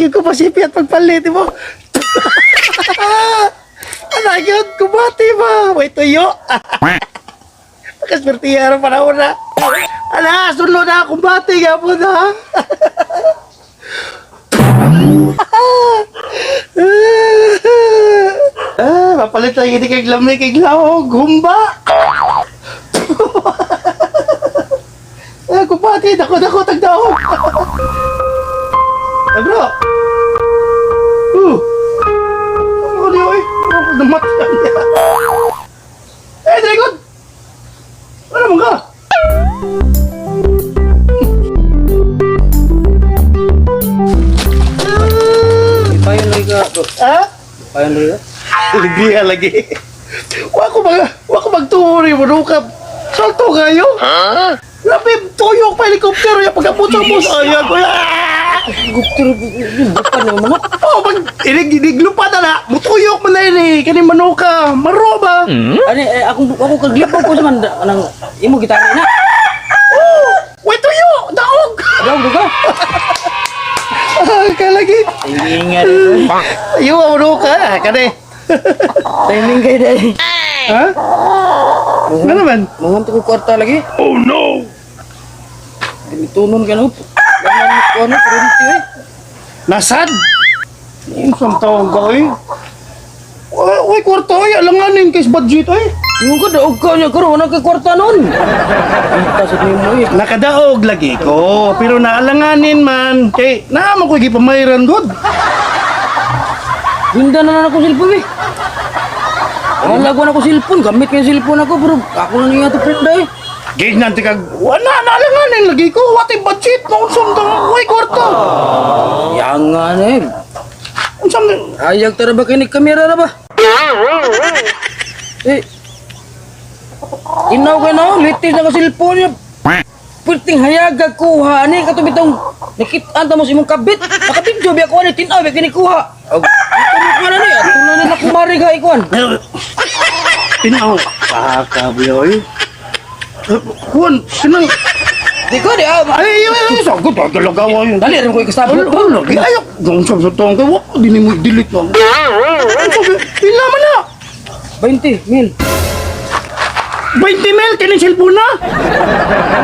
Di ko pasipyat pagpalit mo. Ano yun? Kumati ba? May tuyo. Pakaspertiya na panahon na. Ala, sunod na. Kumbati nga po na. Ah, mapalit lang hindi kay lamig kay glawog. Gumba. Ah, kumbati. Dako, dako, tagdaog. Ah, bro. Ano niyo eh? Ano namat niya? Eh, Dragon! Ano mo ka? Ipayon lagi ka, bro. Ha? Ipayon lagi ka. Libiha lagi. Wa ko magtuori mo ka. Salto kayo. Ha? Grabe, tuyok pa helicopter ya pagkabot sa bus. Ay, ako. Ah! Gupter, bukan ng manok. Oh, pag inig iniglupa na na, mutuyok man na ini kani manuka, maro ba? Ani, eh, ako kaglipog ko sa man, anang, imo gitara na. Oh, way tuyo, daog. Daw, ka. Ah, kalagi. Ingat. Eh. Ayo, manuka, ah, kani. Timing kayo dahil. Ha? Ano naman? Manganto ko kwarta lagi. Oh no! Gamitunon ka no. Laman ko ano, kurente eh. Nasad? Isang tawag ka eh. Uy, uy, kwarta oy, alanganin kay budget oy. Yung ko, daog ka niya, karon wala kay kwarta nun. Ang tasod nimo eh. Nakadaog lagi ko, pero naalanganin man kay naamo ko gipamayran gud. Winda na lang ako cellphone eh. Wala ko na ako cellphone, gamit ko yung cellphone ako, pero ako na niya ito print eh. Gignan ti kag wala naalanganin lagi ko, what a budget na unsam ta, uy kwarta. Yang nga na eh. Unsam Ayag tara ba kinig kamera na ba? Eh. Inaw ka na, litis na ka cellphone niya. Perting hayaga kuha ani kato bitong nakitaan ta mo sa imong kabit. Nakabidyo biya ko ani tin-aw biya kini kuha. Og ito na ni ato na na kumari ga ikuan. Tinaw. Kakabi oy. Kuan, sinang Di ko di ah. ay ay ay, sagot ah, galagawa yun. Dali rin ko ikasabot. Wala, lagi. Ay, unsa sa tawag kay wa di nimo delete na. Unsa ba? Pila man na? 20 mil. 20 mil kini cellphone na.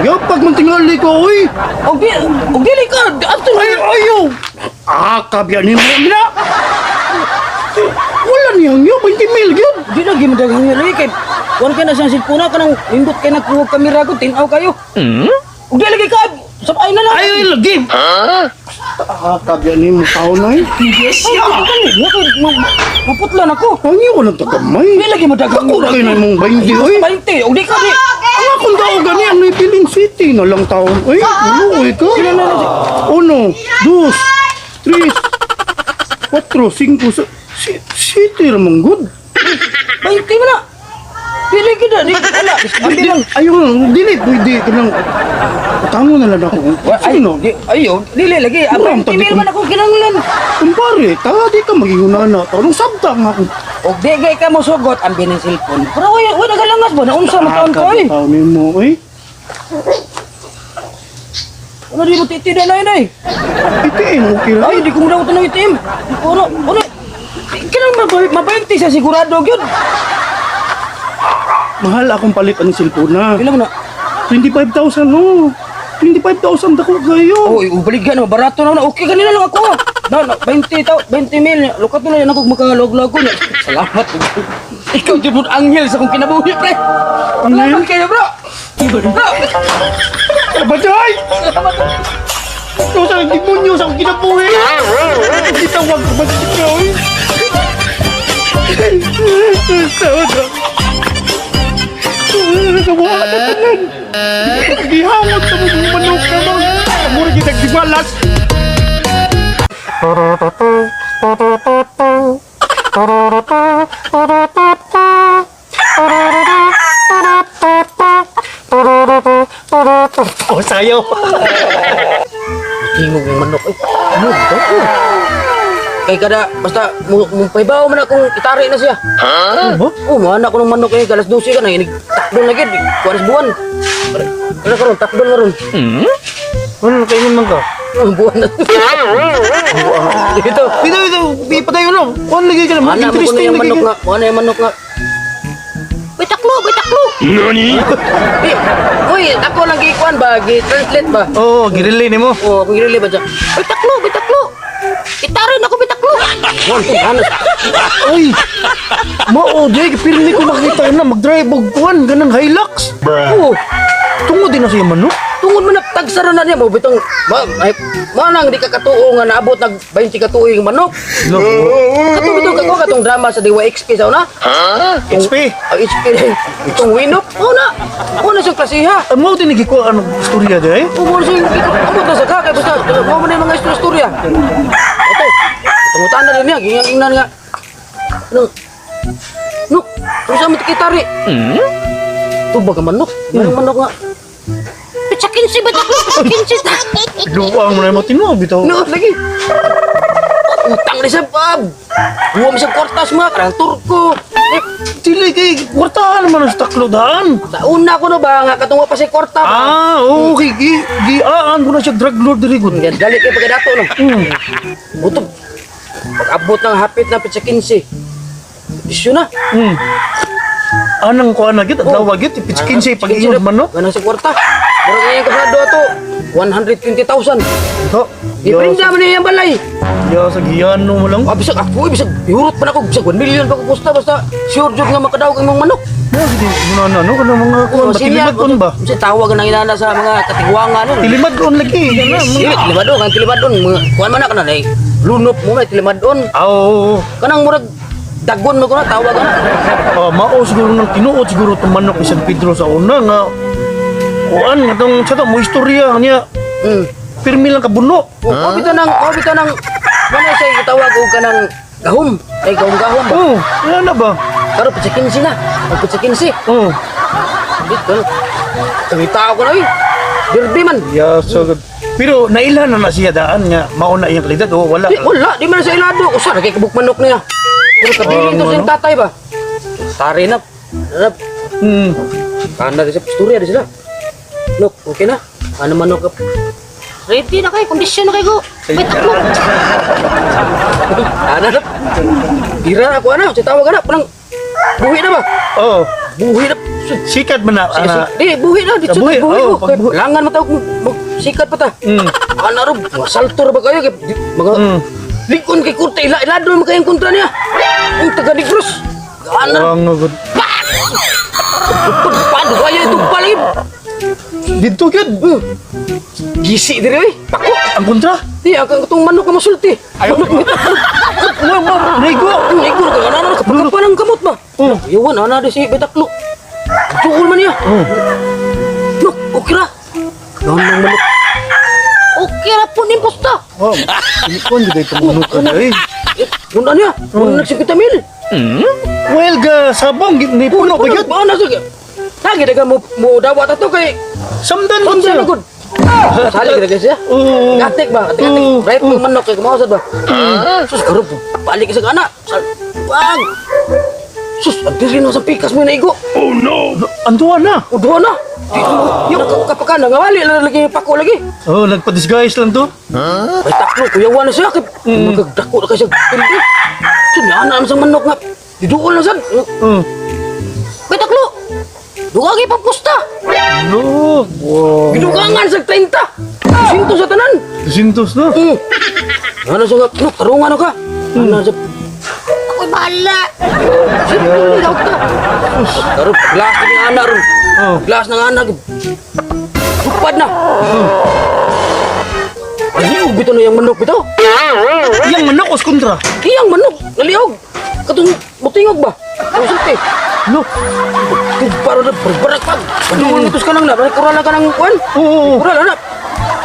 Yo pag man tingali ko oy. Og di og dili ka ato Ay ayo. Ah, kabya ni mo na. Wala niyang yo 20 mil gyud. Di na gyud daghang lagi kay kuan kay na siyang cellphone na kanang nindot kay nagkuha kamera ko tin-aw kayo. Og di lagi ka sabay na lang. Ay ay, lagi. Ah, kabya ni mo taon na eh. Yes. Maputlan ako. Ang iyo lang tagamay. Di lagi mo daghang Ako kayo na mong 20 oy. 20 og di ka di. Ang akong tao gani ang Philippine City na lang taon. Ay, ano ka? Uno, dos, tres, cuatro, cinco, city ramang good. 20 mo na. Dili gid di ala. Di, di, ayun, dili, pwede ka lang. Tango na lang ako. Ay, Sino? di, ayo, dili lagi. Murang Ang tagi mil man ako kinanglan. Kumpare, ta, di ka magiging na. Tanong sabta nga ako. Og di gay ka mo sugot ang bining cellphone. Pero way way nagalangas ba na unsa man taon ko eh. Taon mo, eh. Ano di mo titi na nay. Itiin, okay lang. Ay, di ko mo daw tanong itim. Ano, ano? Kinang mabayante sa sigurado gyud. Mahal akong palit ang cellphone na. Pila mo na? 25,000, no. 25,000 dako kayo. Oh, ubaligyan na barato na na. Okay kanina lang ako. Ah. Na, na 20 tao, 20 mil. Lukat na lang ako makalog-log ko. Salamat. Ikaw jud mo anghel sa akong kinabuhi, pre. Anghel? Salamat kayo, bro. Bro. Baday! Ikaw sa demonyo sa akong kinabuhi! Hindi tawag ko ba ikaw eh? Nagawa na tanan! Gihangot sa mga manok na mga Mura kita gibalas! Oh, sayo! Tingog ng manok. Ay, ano ba? Kay kada, basta, mo pahibaw man akong itari na siya. Ano ba? Oh, mana ko ng manok eh, alas 12 ka na, inig, takdon na gid, kuwaras buwan. Ano karon, takdon na ron. Ano, kainin man ka? Ang buwan na. Dito. Dito, dito, ipatayo no. Kuan lagi ka naman. Ana mo kuno Interesting yung lagi manok ka. nga. Ano yung manok nga? Uy, taklo, uy, taklo. NANI? Eh, uy, ako lang gikuan ba? Gi-translate ba? Oo, girili nimo. Oo, kung girili ba siya? Uy, taklo, uy, taklo. Itaron ako, uy, taklo. Ano? Ay! Mao, di pirmi ko makita na mag-drive og kuan ganang Hilux. Oo. Tungod din na siya manok. Tungod man na tagsara na niya mo bitong ma ay manang di ka katuo nga naabot nag 20 ka tuig ang manok. Kato bitong kako katong drama sa DYXP sa una. HP. Ang HP itong winop. Una. Una siyang klasiha. Ang mao din nagikuha ano istorya di ay? Umur siya yung abot na sa ka kay basta mo man yung mga istorya. Ito. Pangutan na rin niya gingnan nga. Ano? Nuk, kung saan mo tikitari? Tubag ang manok. Manok manok nga. Pitsa 15 ba taklo? Pitsa 15. Luang mo na mo tinuod bitaw. No, lagi. Utang ni sa pab. Buwam sa kwartas mga karang Turko. Eh, Dili kay kwartahan man ang taklo daan. sa una ko no ba nga katungwa pa si kwarta ba? Ah, okay. Gi giaan ko na siya drug lord diri gud. Yan, dali kay pagkadato no. Butob. Pag-abot ng hapit na pitsa 15. Isyo na. Anang kuan na gid, adlaw gid, ipits 15 pag ingon manok. Ganang sa kwarta. Murag ngayon kasado ato 120,000. To. Iprinda man niya ang balay. Ya sa giyano mo lang. Ah, bisag ako, eh, bisag ihurot pa na ako, bisag 1 million pa ko kusta basta sure jud nga makadawag ang imong manok. Mo gid mo na ano kana mga kuan ba tilimad on ba? Kasi tawag ang inana sa mga katigwangan nun. Tilimad on lagi. Kana mga Dili, tilimadon, ang tilimadon. Mga, kuan man na ka na, eh, lunop mo na, tilimadon. Ah, oo. Kanang murag, dagon mo ko na, tawag na. Ah, mao siguro nang tinuod siguro itong manok ni San Pedro sa una nga kuan nga tong sa to mo istorya niya. Pirmi lang kabuno. O, huh? bitaw nang, o, bitaw nang, mana siya itawag og kanang gahom. Ay, gahom-gahom ba? Oh, wala na ba? Pero pitsa na. Pag pitsa Oh. Dito, kami tao ko na eh. Derby man. Yeah, so good. Pero nailhan na na siya daan nga mao na iyang kalidad o wala. Di, wala, di man na sa ilado. Usa, nagkikabuk manok niya. Pero kabilin to Oh, sa ano? tatay ba? Tari na. Na, Kanda di sa istorya di sila. Look, okay na. Ano manok ka? Ready na kayo, kondisyon na kayo go. May taklo. Ano na? Ira ako ano, sa tawag ana, parang buhi na ba? Oh, Buhi na. sikat man na ana. Di, buhi na, di Buhi, buhi, buhi oh, ko. Kay pagbuhi. Langan mo tawag mo, sikat pa ta. Ana ro, mga saltor ba kayo? Kay, mga likon kay kurta, ila ilado mo kayong kontra niya. Ang taga Negros. Ana, Ang good. paano kaya ito pala Didto gyud. Gisi diri oy. Pako. Ang kontra. Di ang katong manok nga masulti. Ayaw. Mo mo naigo. Igor ka ana ana kapag pa ng kamot ba. Oh. Yawan ana di si Betaklo. Duol man niya. Oh. Nok, okay ra. Naon ng manok. Okay ra po ni posta. Oh, kuan gyud ay manok ka eh. Una niya. Una nagsikita mil. Well, ga sabong gid ni puno ba gyud? Ba na sige. Lagi daga mo mo dawat ato kay Samdan man Unsa siya. na gud. Sali gid siya. Oo. Gatik ba? Atik atik. Oo. Right mo manok kay kumausad ba? Sus karob. Balik sa anak. Bang. Sus, adiri na sa pikas mo naigo. Anduan na. Uduha na. Yung kapakan nangawali na lagi pako lagi. Oh, nagpa-disguise lang to. May taklo kuyawan na siya kay magdako na kay siya pindi. Sus, ana sa manok nga. Diduol na sad. Oh. May taklo. Duga kay pampusta. No. Wow. Gidugangan sa 30. Sinto sa tanan. Sintos na. Ano sa nga, no, tarungan na ka. Ano sa... Ako'y bahala. Sino yeah. daw ka? Karon, glass na ng anak ron. Oh. Glass ng anak. Tupad na. Aliog bitaw na yung manok bitaw. Yang manok os kontra. Iyang manok, naliog. Katong mutingog ba? Ang sulti. No. Tugparo na, berberak pa. Padungan ito ka lang na, kural na ka ng kuwan. Oo. Kural na.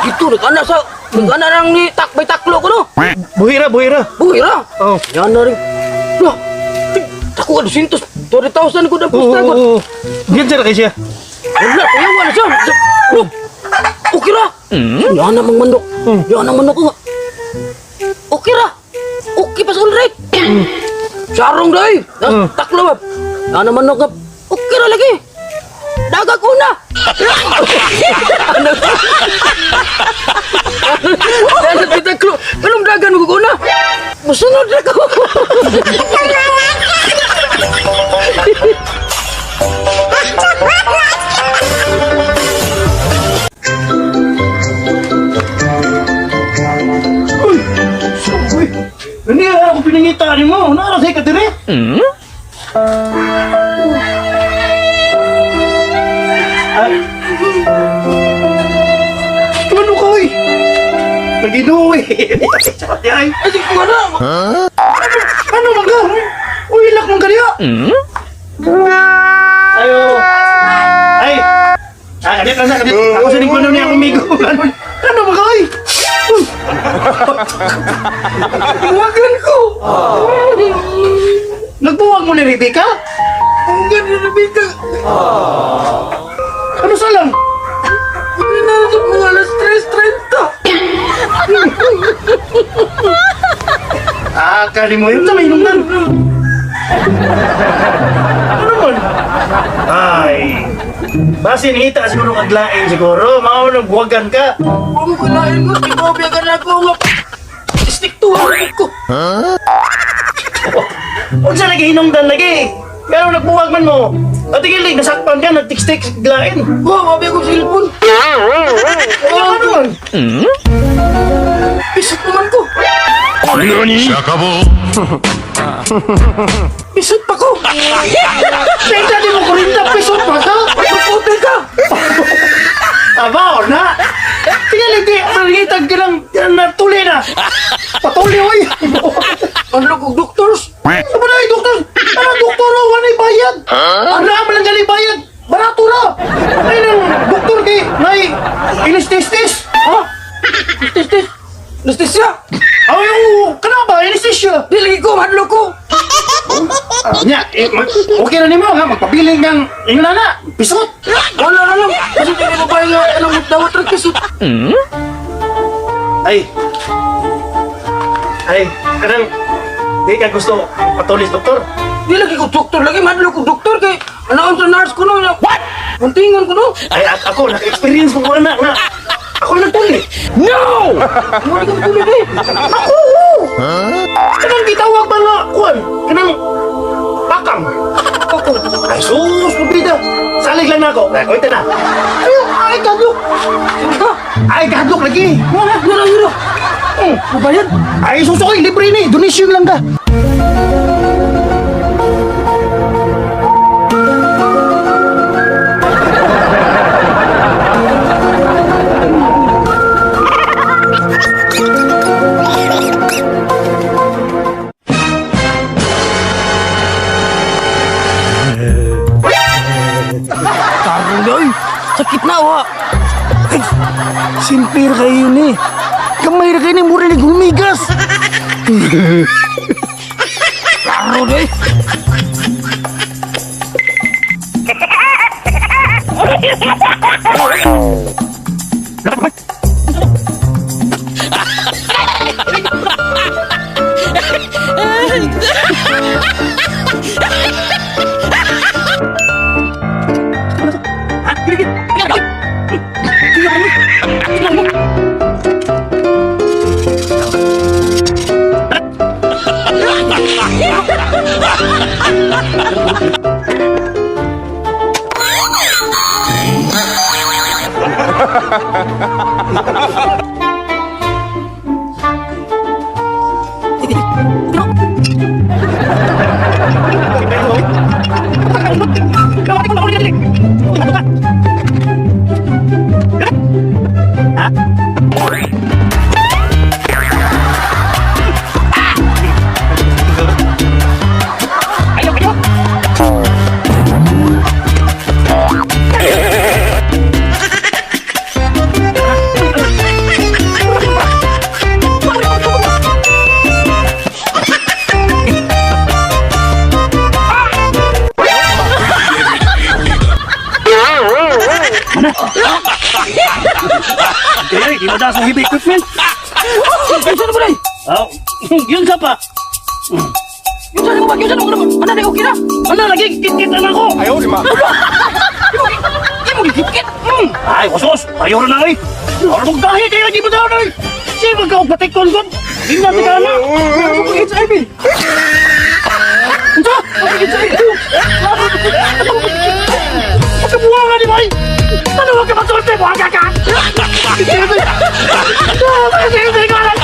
Dito, nag-anak sa... Nag-anak lang ni tak, may taklo ko no. Buhira, buhira. Buhi ra. Oh. Yan na rin. Lah, ako ka 200, 20,000 ko na Oo. pusta ko. Oo. Diyan siya kay siya. Wala, kuya, wala siya. Look, okay ra. Yan na mang manok. Yan ang manok ko nga. Okay ra. Okay pa sa all right. Sarong day. Taklo ba? Yan ang manok nga. Okay ra lagi. Daga ko na. Ano? Ano kita klo? Anong dagan mo una? Musunod na ko. Uy! Uy! Hindi ako pinangita ni mo. Naarasay ka dire. Hmm? Ay. Ano ka, uy? Nag-inuwi. Ay, Ay, di ko na. ano man ka? Uy, ilak man ka niya. Ayo. Ay. Ah, kadit lang sa kadit. Ako sa lingkod niya akong migo. Ano, ano ba ka, uy? Uy. Tawagan ko. Nagbuwag mo ni Rebecca? Tawagan ni Rebecca. Ano sa lang? Pinasok mo alas 3:30. Ah, kali mo yun sa may inumdan. Ano man? Ay. Basin hita siguro kaglain siguro. Mga nagbuwagan ka. Huwag mo lain mo. Di ba biyagan ako nga. Stick to work ko. Huwag sa lagi hinungdan lagi. Pero nagbuwag man mo. At tigil, nasakpan ka, nagtikstik glain. Wow, mabi akong cellphone. Ano man? Pisot naman ko. Shakabo. Pisot pa ko. Teka, di mo 40 peso pa ka? Maputi ka. Aba, na. Tingnan, hindi. Marigitag ka lang. Natuli na. Patuli, oy. Ano kong doctors? Ano ba na, eh, doktor? Ano, doktor, oh, wala bayad. Ano, man lang gali bayad. Barato ra. Ay, nang doktor kay, nay, inististis. Ha? Testis. Anesthesia. Ay, oo, kana ba, anesthesia? Di lagi ko, madlo ko. Ah, nya, eh, okay na nimo ha, magpabiling kang ingon na na, pisot. Wala na lang. Kasi di ko ba nga anong dawat rin pisot. Ay. Ay, kanang di ka gusto patulis, doktor. Di lagi ko doktor lagi madlo ko doktor kay ano sa nurse ko no. What? Muntingan ko no. Ay, ako, naka-experience mo ko na, na. Ako yung nagtuli. No! Mura ka tulog eh. Ako! Oo. Kanang gitawag ba nga, kuwan? Kanang pakang. Ako. Ay, sus, pabida. Salig lang na ako. Ay, ito na. Ay, ay, kadlok. Sure ka? Ay, kadlok lagi. Wala, wala, wala. Mabayad? Ay, susukoy, libre ni. Donation lang ka. Karoon oy. Sakit na wa. Ay, simple ra kayo ni. Kamay ra kayo ni, mura ni gumigas. Karoon oy. Ay, di mo na sa heavy equipment. Ay, saan mo day? Oh, yun ka pa. Yun saan mo ba? Yun saan mo naman? Ano na okay na? Ano, lagi, kit-kit na ako. Ayaw, lima. Di mo gikit. Ay, kusos! Ayaw na eh! Ano mong gahi kayo di ba daw na eh? Sino ka og patikon kon? Hindi ka na! Ano mo HIV? Unsa? Ano HIV? Pagkabuha nga ni Boy! Ano ka magsulti? Buha ka ka! HIV! HIV ka lang!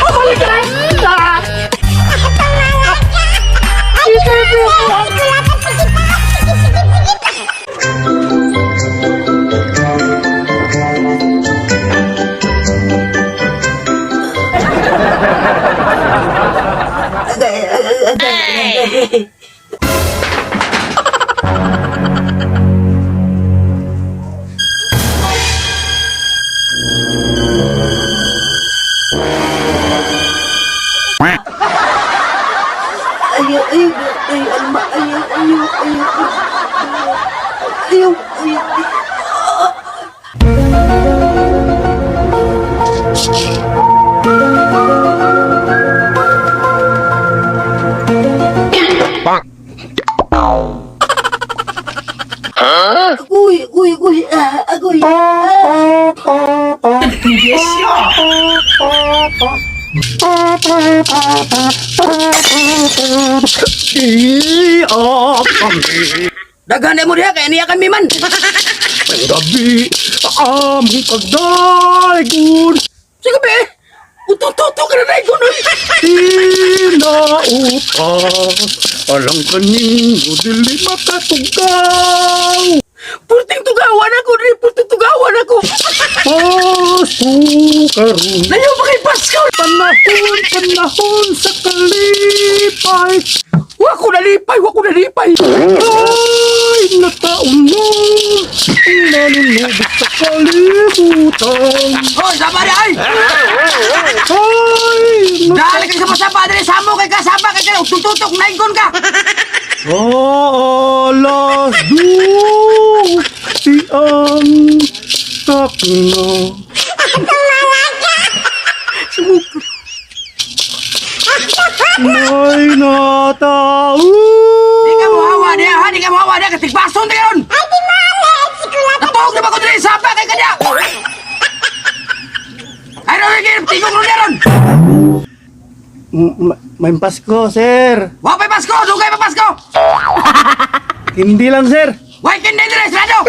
Balik ka na! HIV! Ayaw, ayaw, ay, alma, ayaw, ayaw, ayaw, ayaw, ayaw, Agoy, agoy, agoy, ah, agoy, ah. Iyak kami. Daghan mo diha kay niya kami man. Gabi among pagdaigon. Sige be. Utututo ka na daigon oy. Tinautas alang kaninyo dili makatugaw. Purting tugawan ako diri, purting tugawan ako. Pasko karon. Layo pa kay Pasko. Panahon, panahon sa kalipay. Wa ko nalipay, wa ko nalipay. Ay, nataon nanunubos sa kalibutan. Hoy, sama di ay. Ay, Dali kay sama-sama diri samo kay ka sama kay ka utututok naigon ka. Alas dos, si ang takna. May natao. Di ka mohawa diha, ha? Di ka mohawa diha kay tigbason ta karon. Ay di Natuog na ba ko diri sapa kay ka diha? Ay ron kay tigong ron ron. May Pasko, sir. Wa pay Pasko, dugay pa Pasko. Hindi lang, sir. Way kindi diri sarado.